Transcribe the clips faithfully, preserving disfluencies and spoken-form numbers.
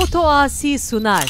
Otoasi Sunar.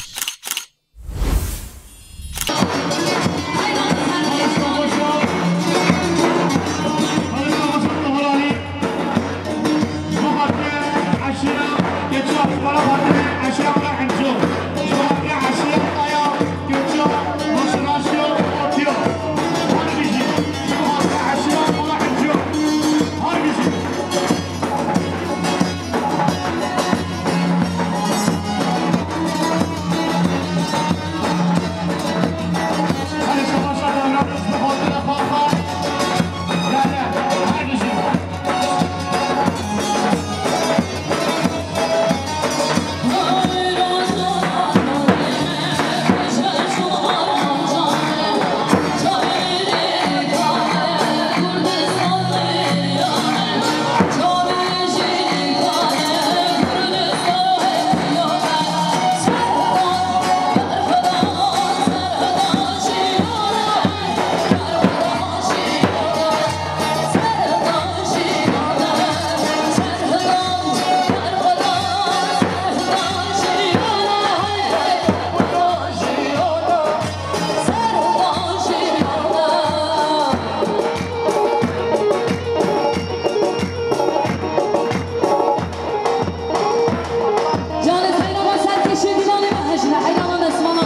Canê xeyra me serkêşê dîlanê me hejine, heyra me mesmana.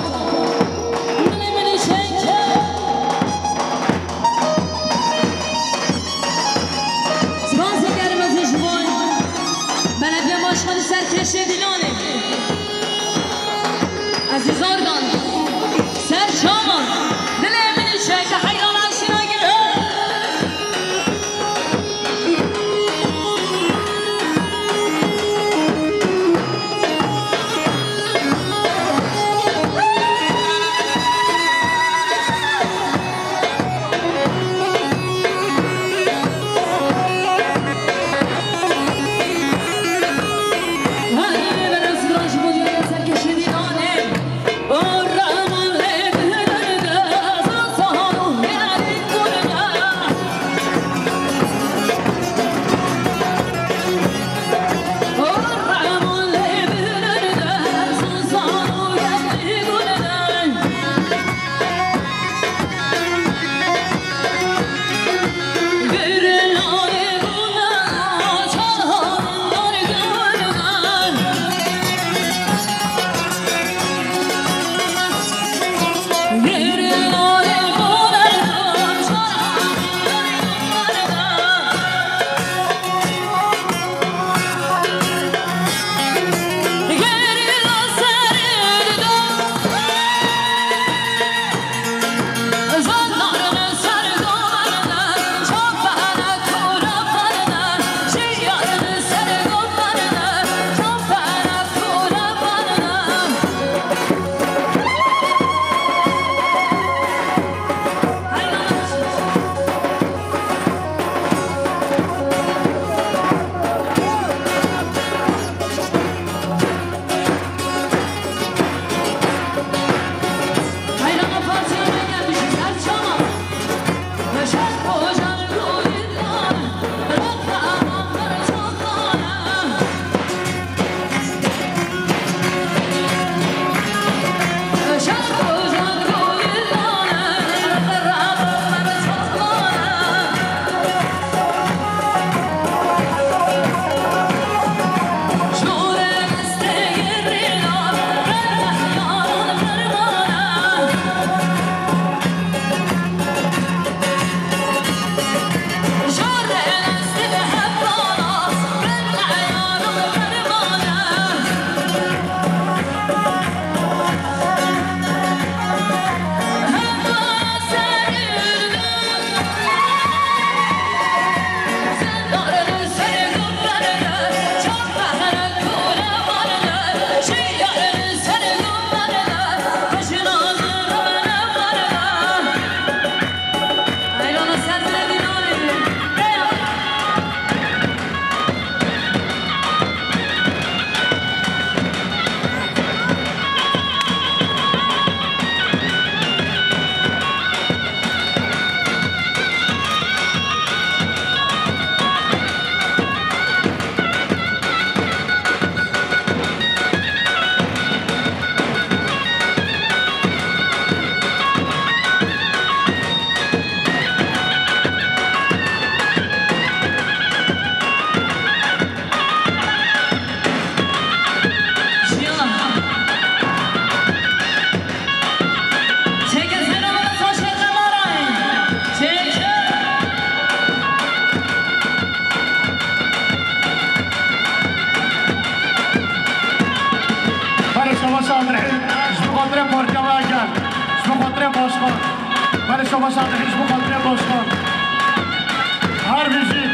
Minê minê şenke. Spasê germ ez ê ji bo belediye başkanê serkêşê dîlanê. Ezîz Organ, ser çavan, dilê min ê çeke heyran eşîra gire. Şadrihî, ji bo xatirê partiya me gel, ji bo xatirê başkan. Belê şaba Şadrihî, ji bo xatirê başkan. Her bijî.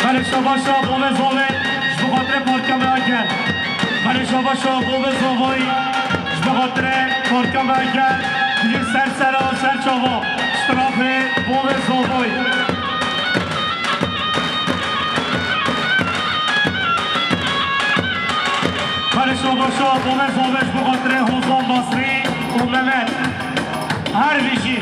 Belê şabaşa bavê zavê ji bo xatirê partiya me gel. Belê şabaşa bavê zavayî ji bo xatirê partiya me gel. Dijî ser sera ser çava. Strafê bavê zavayî. Belê şabaşa bavê zavê ji bo xatirê Hozan Basrî û Mehmet. Her bijî.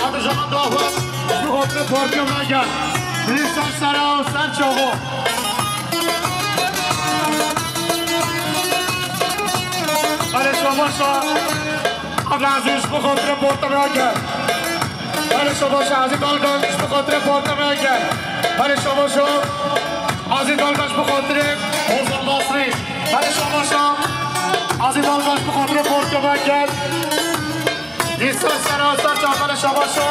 Hadi zaman daha. Şu hopla korkuyorum lan gel. Bir sar sara o sar çavo. Hadi savaşa. Abdülaziz bu kontra portamaya gel. Hadi savaşa. Aziz Dalgan bu kontra portamaya gel. Hadi savaşa. Aziz Dalgan bu kontra. Ozan Basri. Hadi savaşa. Aziz Dalgan bu kontra portamaya gel. Dîsa sera ser çaxana şabaşo.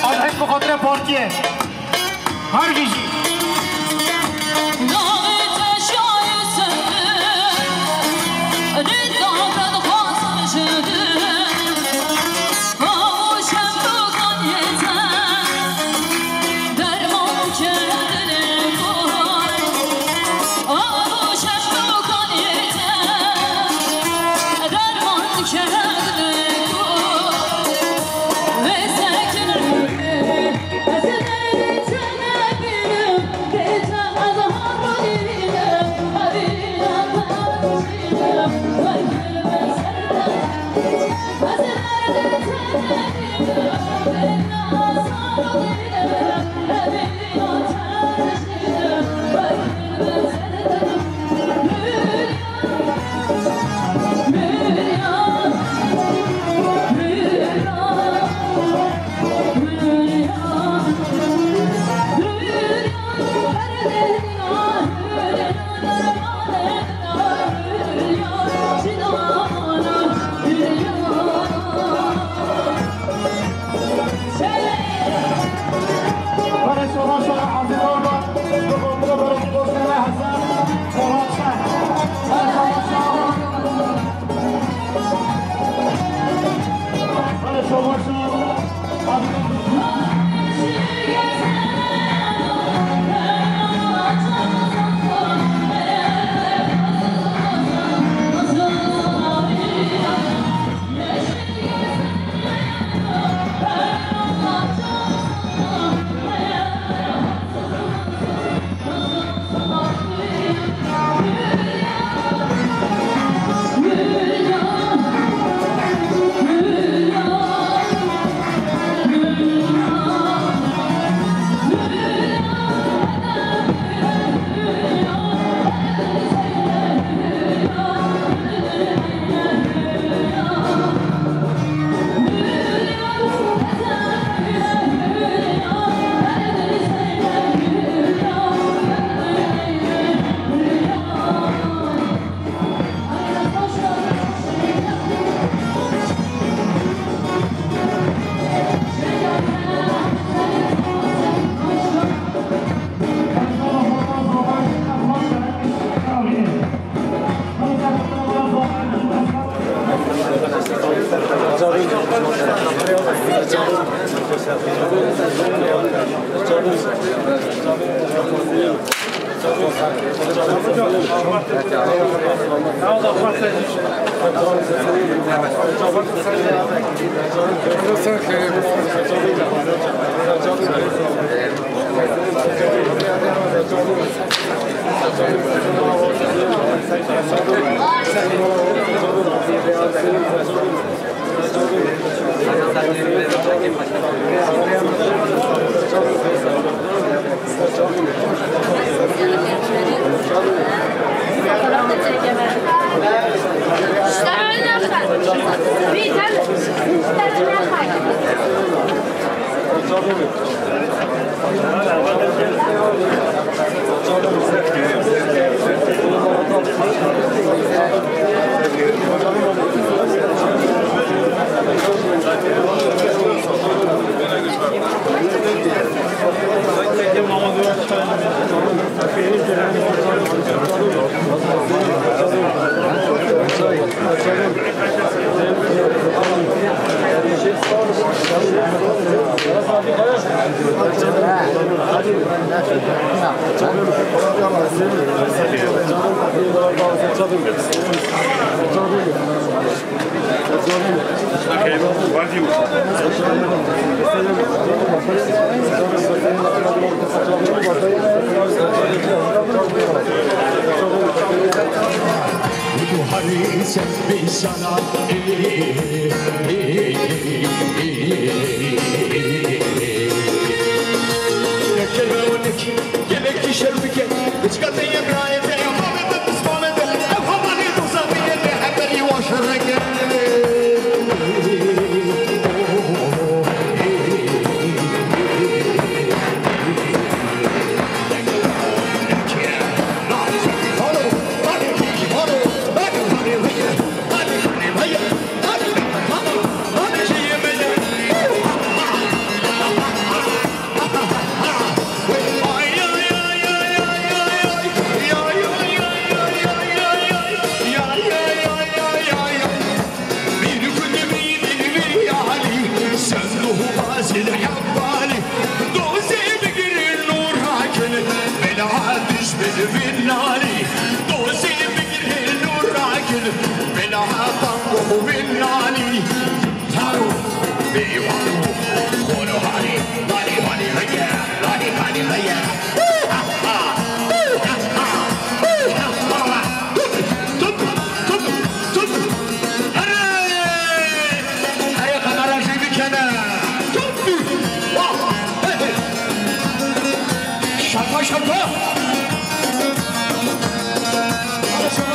Ev hej bi xatirê partiyê. Her bijî.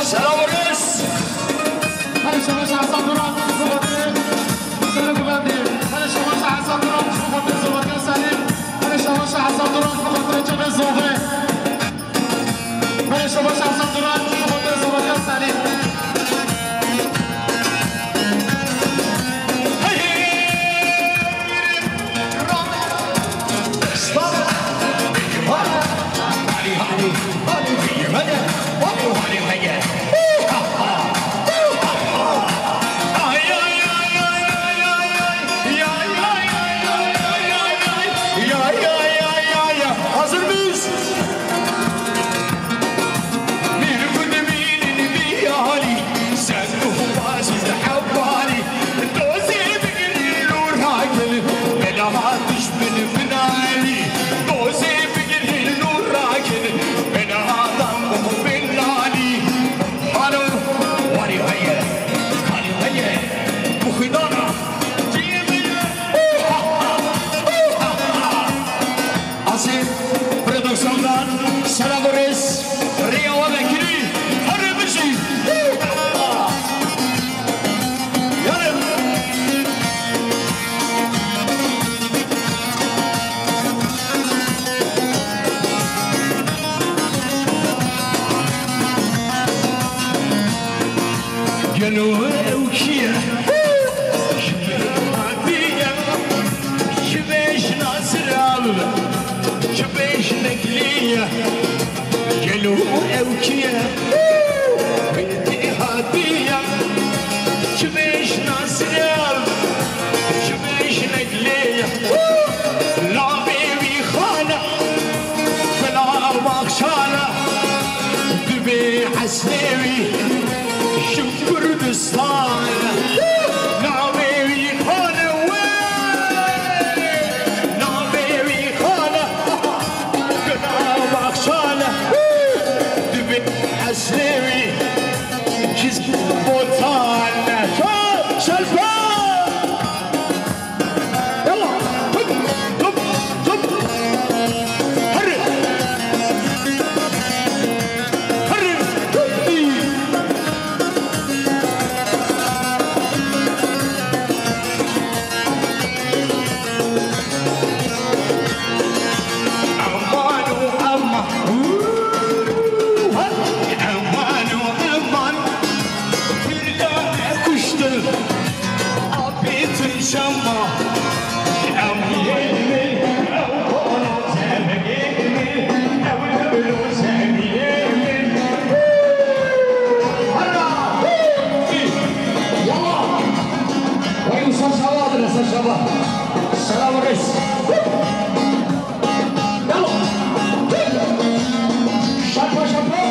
Selam Reis. Hele şabaş Hasan Duran, bu xatirê Serok Efendi. Hele şabaş Hasan Duran, bu xatirê Zolbatkan Selim. Hele şabaş Hasan Duran, bu xatirê Çavê Zovê. Hele şabaş Hasan Duran, bu xatirê Zolbatkan Selim. Hey, hey. Hazır mıyız? Mîr ku dimînin vî alî, sen û bazî hevalî, dozê bigirî nû rakin, bela dijmin min alî, dozê bigirî nû rakin, bela dam bin alî. Halo, warî heye, warî heye, bu xwîdana, cî min e. Asê Produksiyondan selam û rêz rêya we vekirî. Herê bijî. Yanê. Gelo ew kî ye? Ji kê hatiye? Ji bêjna Zirav, ji bêjnek lê ye. Gelo ew kî ye? Wê tê hatiye? Ji bêjna Zirav, ji bêjnek lê ye. Navê wî Xan e, bila Baxçal e, dibê eslê wî ji Kurdistan e. Navê wî Xan e wê, navê wî Xan e, bila Baxçal e, dibê eslê wî ji Botan e. Şa-, şerpa! Yalla! Hop! Hop! Hop! Herre! Herre! Hop! Aman û aman. Aman û aman. Tirka kuştu. Apê tu şema. Em yê min, ew kono tevgê min, ew bilo seviyê min. Hara! Yalla! Wey, ser şava, ser şava. Selam reis. Yalla! Şapa, şapa!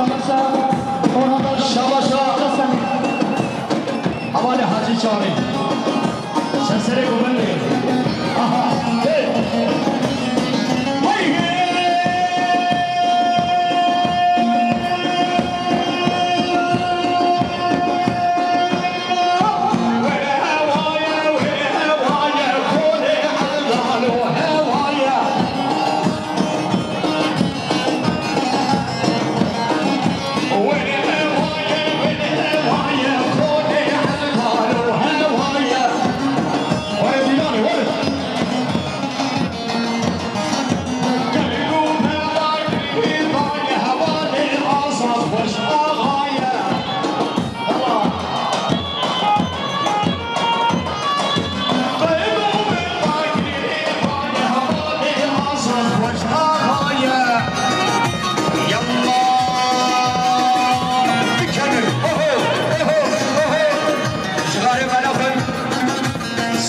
Şabaşa, şabaşa. Hevalê Hacî Çavî. Serserê govendê. Aha. Hey. Hey.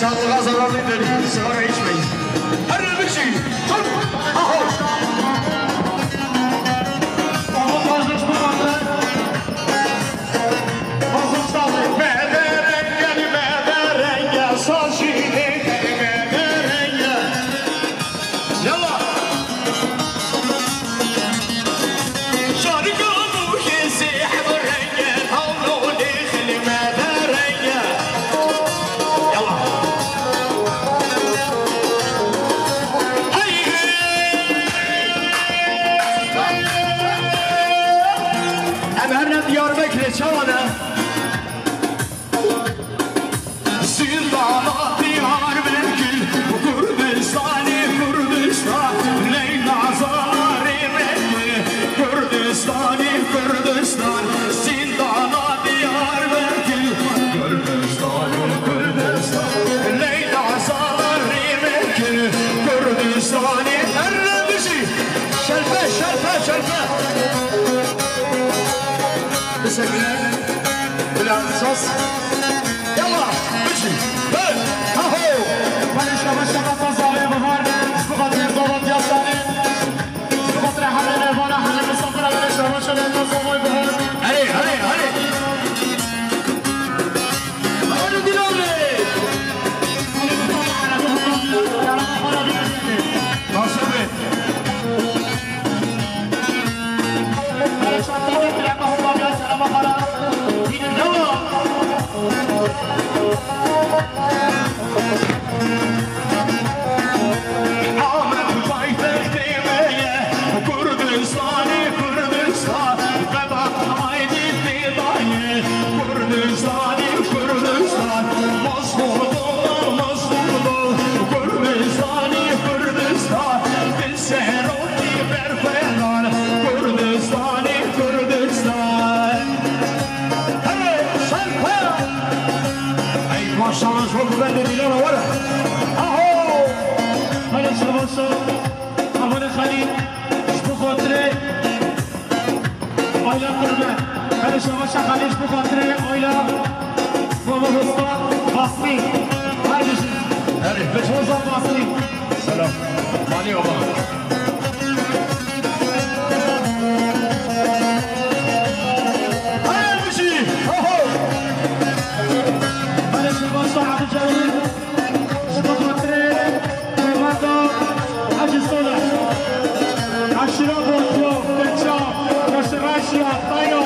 Sağlığa zararlıdır. Sigara içmeyin. Her bir şey. Tut. Aho. Ama fazla tutmadı. Em her ne Diyarbekirê çawa ne? Zindana Diyarbekir, Kurdistanê Kurdistan, Leyla Zana Rêvekir, Kurdistanê Kurdistan, Zindana Diyarbekir, Kurdistanê Kurdistan, Leyla Zana Rêvekir, Kurdistanê her bijî. Şerfe, şerfe, şerfe. Teşekkürler. Bülent Saz. Yalla, biçin. Hey, aho. Hadi şaba şaba sazavê bihar. Ji bo xatirê zava diyastanê. Ji bo xatirê hemî mêvana, hemî misafira, hadi şaba şaba sazavê bihar. Hadi, hadi, hadi. Hadi Dilan Bey. Nasıl Bey? Serokê berxwedar Kurdistanê Kurdistan. Hey, şerpe! Ey, maşallah, ji bo guvendê Dîlana were. Aho! Hele şebaşo, Aho ne Xelîl, ji bo xatirê Ayla Qurbe. Hele şebaşo Xelîl, ji bo xatirê Ayla, Mama Hosta, Basmî. Her bijî. Erê, biçin. Hosta Basmî. Selam. Malî Oba. Haya bijî! Aho! Haya şebaşo Hacî Cewî, ji bo xatirê Mehmeta Hacî Salih. Eşîra Bortiyo, Keça, Reşireşiya, Tayra,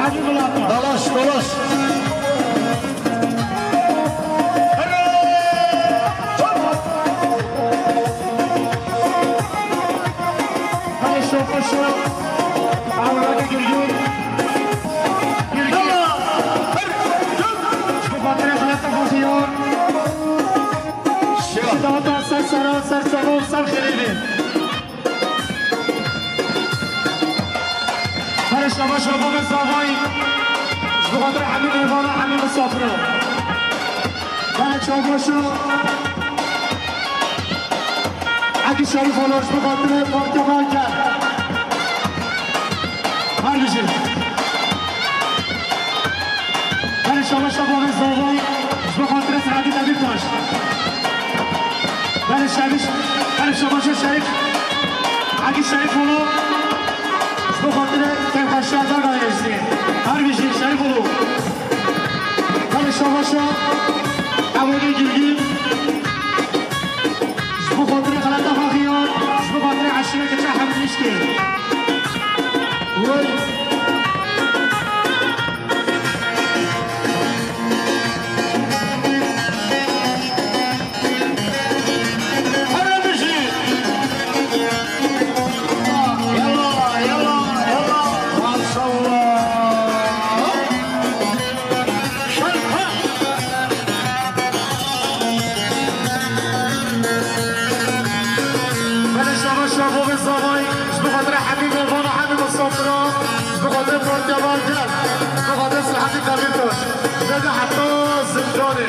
Hemî Milata. Dalaş, dalaş. Hadi şofa şo. Avradı Gülgün. Gülgün. Bu fatire xilata bozuyor. Daha da ser sera, ser sera, ser xeribi. Her şaba şaba ve zavay. Ji bo xatir hemî mêvana, hemî misafira. Her çabaşo. Hacî Şerîf Oloş, ji bo xatir Partiya Banker. Her bijî. Her şaba şaba ve zavay. Ji bo xatir Selahattin Demirtaş. Her şabiş, her şabaşo Şerîf. Hacî Şerîf Oloş. Heta zindanê.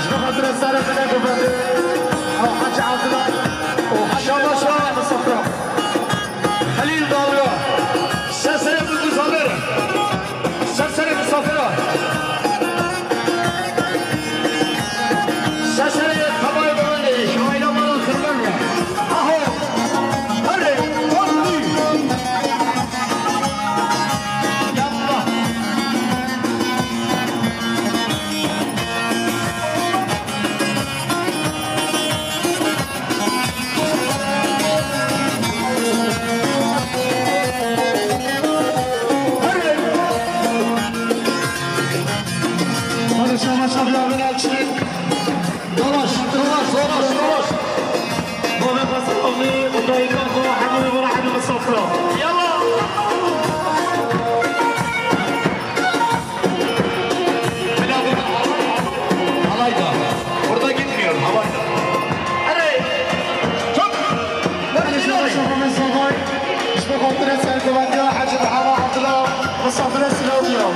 Ji bo xatirê serê xwe bibendê. Ew Hecî Evdila û Hecî Şabaşa Misafira. Xelîl Dalga. Ser serê Bildûz Amer. Ser serê Misafira. Ser serê Tebayê Dewendê. Şahîna mala xizmet ya. Aho. Herê. Toplu. Yallah. Hadi şabaş abi, abi, açın. Dolaş, dolaş, dolaş, dolaş. Bavê Qasım abi, Qudayê Kafo, hemû were hemû misafira. Yalla. Halayda. Burada gitmiyor, halayda. Hadi. Çok. Hadi şabaş abi, Mesut abi. Ji bo xatirê serkevendiya Hecî Mihemed Evdila, misafirê silav diya.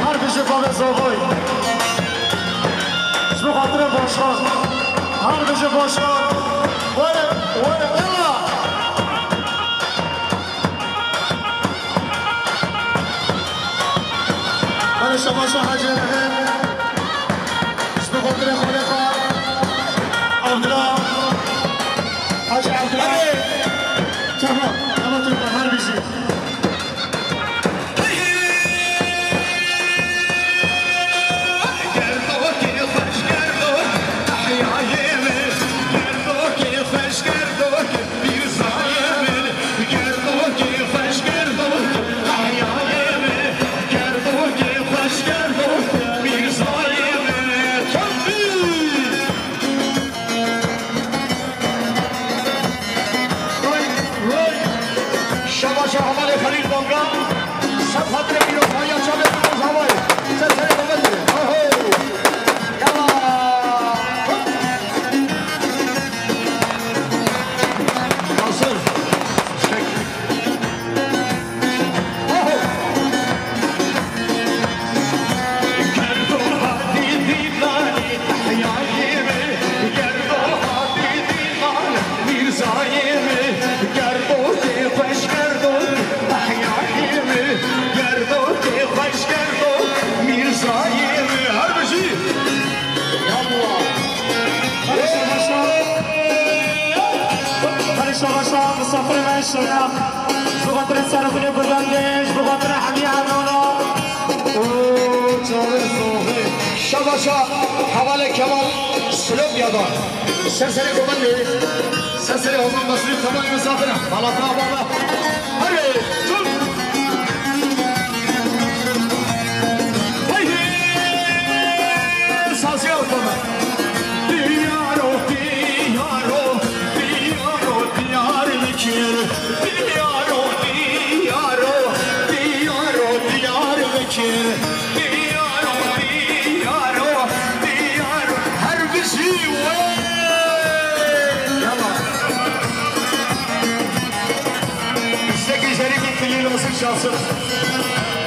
Her bijî bavê Zoxoy. Ji bo xatirê başkan. Her bijî başkan. Were, were, yalla. Belê şabaşa Hecî Rehîm. Ji bo xatirê xalê xwe. Evdila. Hecî Evdila. Çava, çava, çava, her bijî. Vay, vay. Şabaşa hevalê Xelîl Donga. Ser xatirê pîrozbahîya çavê Pîroz Havayê. Ser serê Mehmet Bey. Aho. Yala. Nasıl? Çek. Her bijî. Yallah. Her şabaşa. Her şabaşa, misafirê me şeref. Ji bo xatirê serê xwe bibendê, ji bo xatirê hemî evana. Û çavê Zoxê. Şabaşa, hevalê Kemal, Silopya'da. Ser serê komandê, ser serê Hozan Basri, tamam misafir. Bala, bala, bala. Hadi, tut. Haydi. Sazı ortamı. Diyaro, diyaro, diyaro, Diyarbekir. Diyaro, diyaro, diyaro, Diyarbekir. Diyaro, diyaro, diyaro. Her bijî we. Yalla. Îstekî Şerîfî Tilî Nasir Şasir.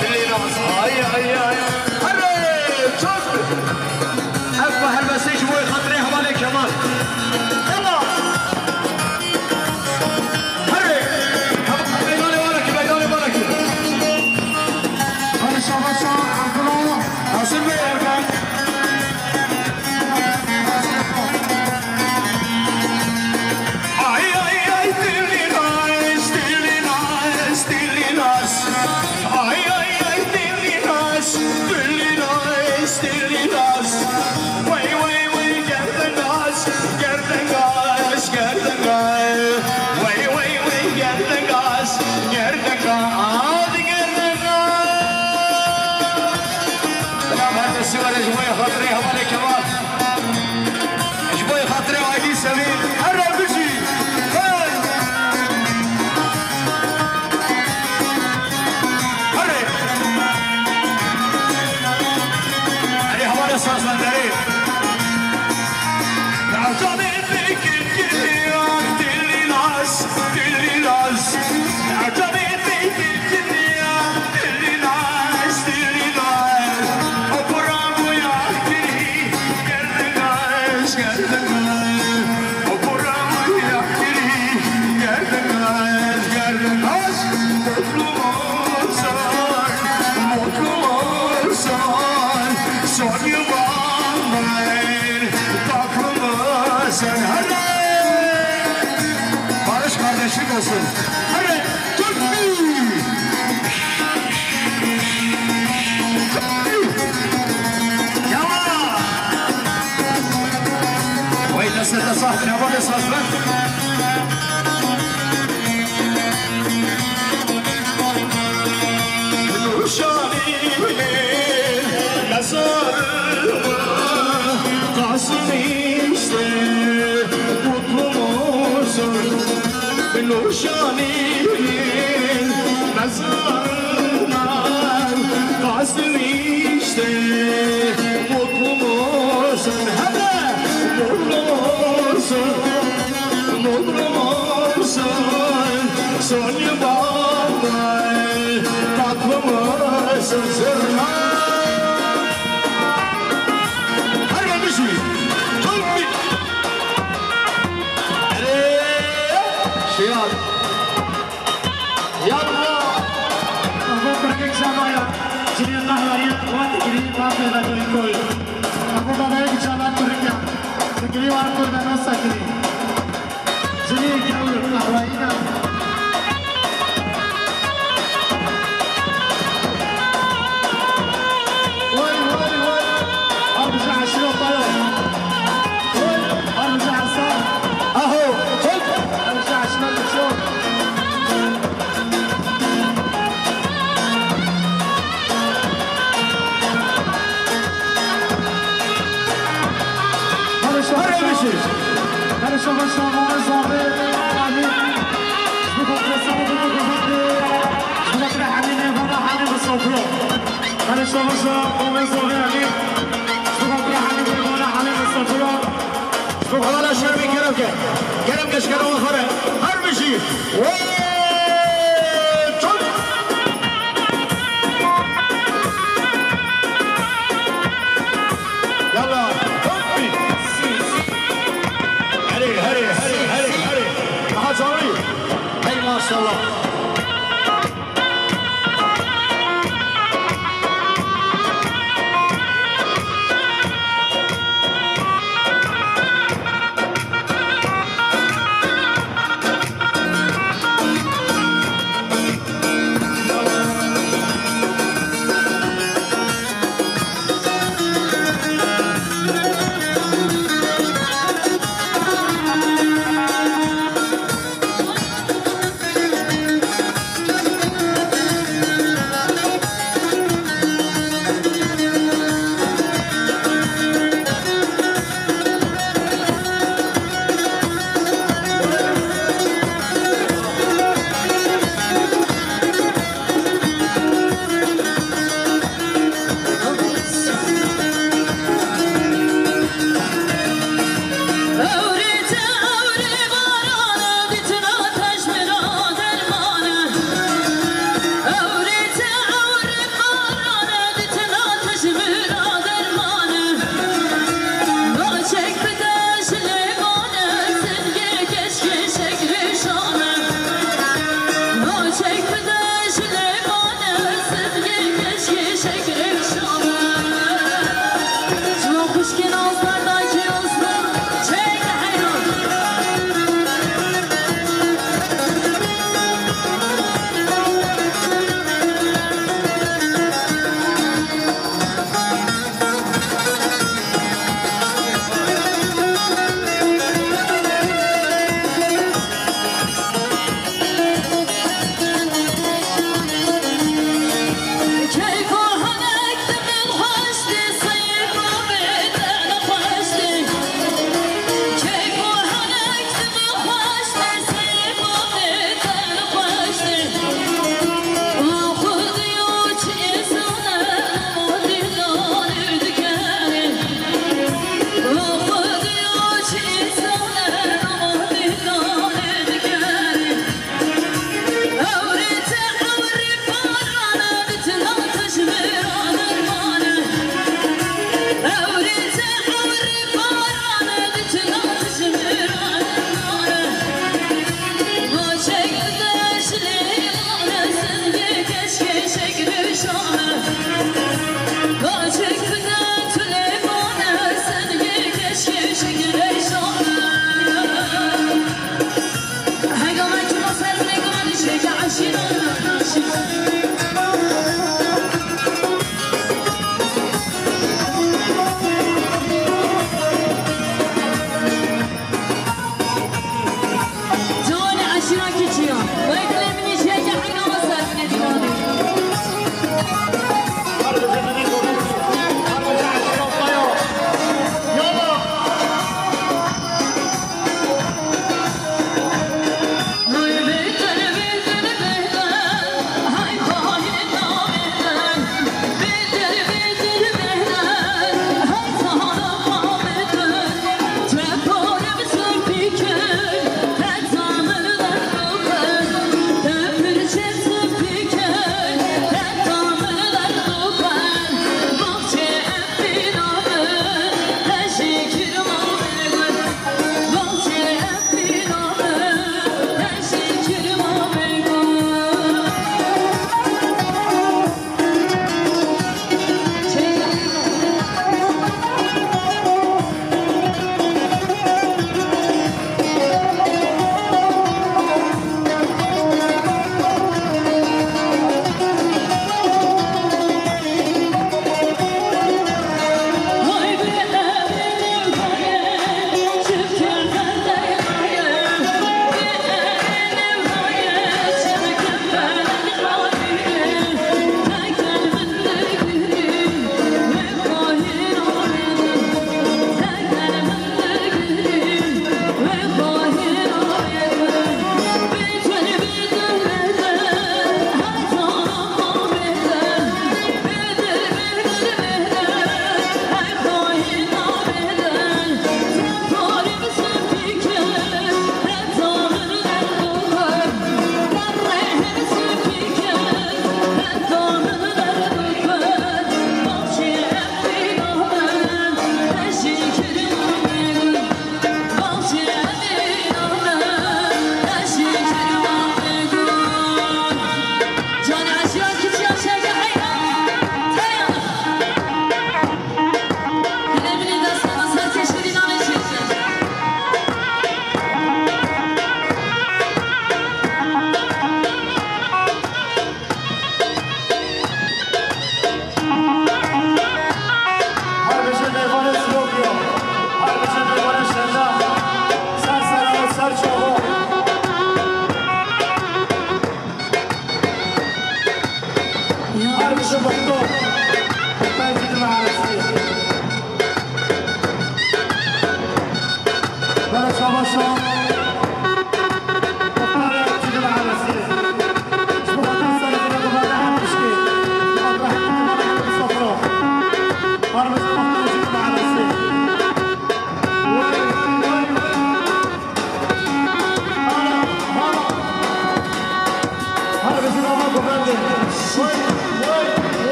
Tilî Nasir. Ay, ay, ay. Hadi. Çok. Ev helbestê ji bo xatirê hevalê Kemal. Yalla. Herê. Meydanê barekî, meydanê barekî. Hadi şabaşa, Abdullah. Nasir Bey Erkan. Ay, ay, ay, Tilî Nas, Tilî Nas, Tilî Nas. Ay, ay, ay, Tilî Nas, Tilî Nas, Tilî Nas. Wey, wey, wey, Gerdengas, Gerdengas, Gerdengas. Wey, wey, wey, Gerdengas, Gerdengas, Gerdengas. Bila her destî were ji bo xatirê hevalê Kemal. Ji bo xatirê aîlî Semî. Here bijî. Hey! Here! Erê, hevalê sazmenderê. Ercanê fikir kiriya, Tilî Nas, Tilî Nas. Ercanê fikir kiriya, Tilî Nas, Tilî Nas. O kuram bu Here, Turkî! Yawa! Wey, destê te sax bin, hevalê sazvan. Nuşanî mezarıma Kasım işte mutlu olsun. Nuşanî mezarına Kasım işte mutlu olsun. Hele mutlu olsun. Mutlu olsun, son yıllar tatlı olsun, zırna. Her gelmiş mi? Tabii. Hele. Şiar. Yallah. Abo kurek çavaya. Cilê qehweriya, wate girî, wate vetoyî koy. Abo babaya çava kurek ya. Sikirî war koy da nosa kirî. Cilê gewr qehweyî de. Oy, oy, oy. Abi, ji eşîra xwe ye. Oy, abi, ji Hasan. Aho, çek. Abi, ji eşîra Kuşo. Hadi şofa şofa. Hadi şofa şofa. Hadi şofa şofa. Hadi şofa şofa. Hadi şofa şofa. Hadi şofa şofa. Hadi şofa şofa. Hadi şofa şofa. Ji bo Xweda şermê kerem ke. Kerem ke ji kerema xwe re. Her bijî. Wê çol. Yalla. Hop. Herê, herê, herê, herê, herê. Daha canlı. Hey maşallah.